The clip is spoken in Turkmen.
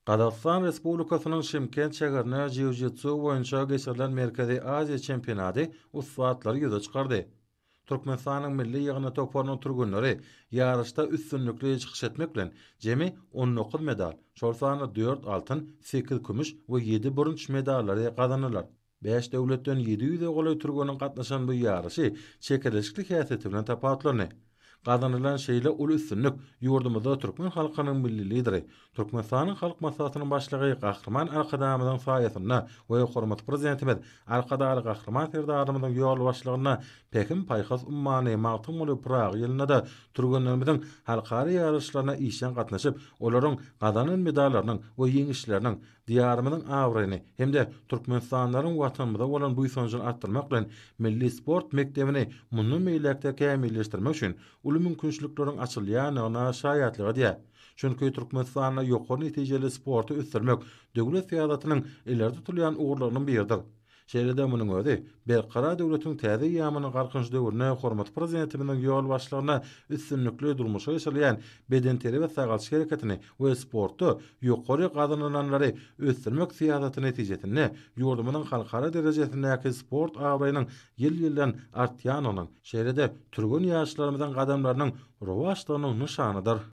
Gazagystan Respublikasynyň Şymkent şäherinde jiu-jitsu boýunça geçirilen Merkezi Aziýa çempionady ussatlary ýüze çykardy. Türkmenistanyň milli ýygyndy toparynyň türgenleri ýaryşda üstünlikli çykyş etmek bilen, jemi 19 medal, şol sanda dört altyn, sekiz kümüş we ýedi bürünç medallary gazandylar. Bäş döwletden 700-e golaý türgeniň gatnaşan bu ýaryşy çekeleşikli häsiýeti bilen tapawutlandy. Gazanylan şeýle uly üstünlik ýurdumyzda türkmen halkynyň Milli Lideri, Türkmenistanyň Halk Maslahatynyň Başlygy Gahryman Arkadagymyzyň saýasynda we hormatly Prezidentimiz Arkadagly Gahryman Serdarymyzyň ýolbaşçylygynda Pähim-paýhas ummany Magtymguly Pyragy ýylynda-da türgenlerimiziň halkara ýaryşlaryna işjeň gatnaşyp, olaryň gazanan medallarynyň we ýeňişleriniň Diýarymyzyň abraýyny hem-de türkmenistanlylaryň Watanymyza bolan buýsanjyny artdyrmak bilen, milli sport mekdebini mundan beýläk-de kämilleşdirmek üçin uly mümkinçilikleriň açylýandygyna şaýatlyk edýär. Çünki Türkmenistanda ýokary netijeli sporty ösdürmek döwlet syýasatynyň ileri tutulýan ugurlarynyň biridir. Şeýle-de munuň özi Berkarar döwletiň täze eýýamynyň Galkynyş döwründe hormatly Prezidentimiziň ýolbaşçylygynda üstünlikli durmuşa geçirilýän bedenterbiýe-sagaldyş hereketini we sportda ýokary gazanylanlary ösdürmek syýasaty netijesinde ýurdumyzyň halkara derejesindäki sport abraýynyň ýyl-ýyldan artýandygynyň, şeýle-de türgen ýaşlarymyzyň gadamlarynyň rowaçdygynyň nyşanydyr.